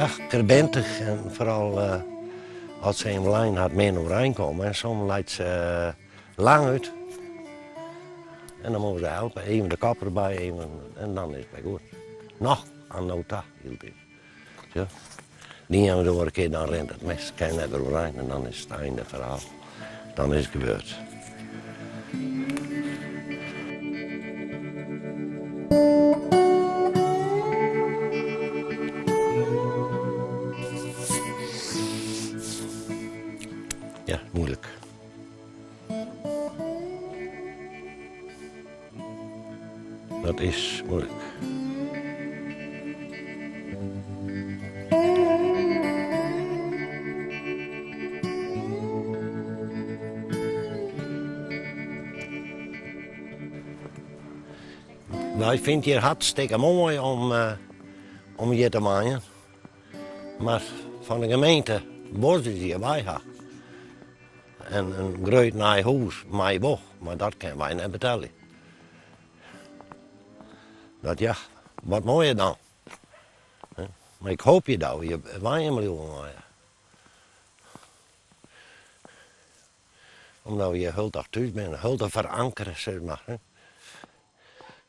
Ja, krebintich en foaral as se even lein hat min oerein komme en soms leit se lang út. En dan moatte we se helpe, even de kop derby, even, en dan is it wer goed. Noch oan no ta hieltyd. Ja. De ien of de oare kear dan rint it mis, kin net wer oerein en dan is it einde ferhaal. Dan is it gebeurd. Ja, moeilijk. Dat is moeilijk. No, ik fyn it hjir hartstikke moai om, eh, om hjir te wenjen. Mar fan de gemeente wol se hjir wei ha. En in grut nij hûs mei wol, mar dat kinne wy net betelje. Dat ja, wat moaie dan. Mar ik hoopje dat we hjir wenjen bliuwe meie. Omdat we hjir hieltyd thús binne, hieltyd ferankere sis mar.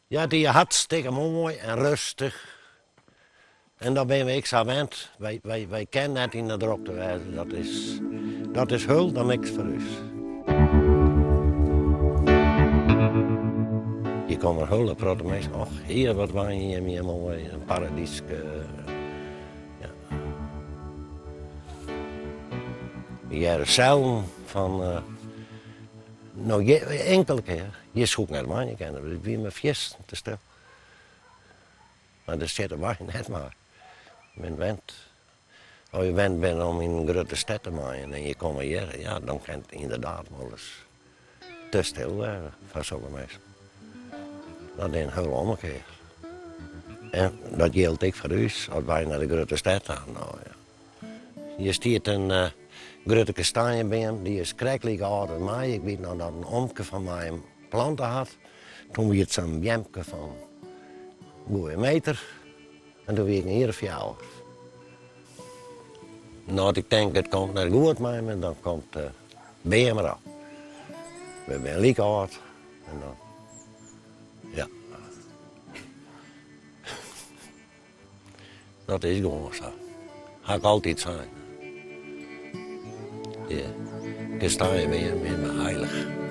Ja, it is hartstikke moai en rêstich. En dat binne we ek sa wend. Wy, wy, wy kinne net yn de drokte wêze. Dat is, dat is hielendal niks foar ús. Hjir komme in hiele protte minsken. Och, hear, wat wenje jim hjir moai. In paradyske. Ja. We hearre sellen fan. Uh, no, inkelde kear. Hjir soe ik net wenje kinne. It wie my fierstente stil. Mar dêr sitte wy net mei. Men went, as je wend binne om yn in grutte stêd te wenjen en je komme hjir, ja, dan kin it ynderdaad wolris te stil wêze foar sokke minsken. Dat is in hiele omkear. En dat jildt ek foar ús, as wy nei de grutte stêd ta. No, ja. Hjir stiet in uh, grutte kastanjebeam, dy is krekt like âld as my. Ik wit noch dat in omke fan my him plante hat. Toen wie it sa'n beamke fan goeie meter. En doe wie ik in jier of 4. No't ik tink, it komt net goed mei my, dan komt de beam derôf. We binne like âld. En dan, ja. Dat is gewoan sa. Ha ik altyd sein. De kastanjebeam is my heilich.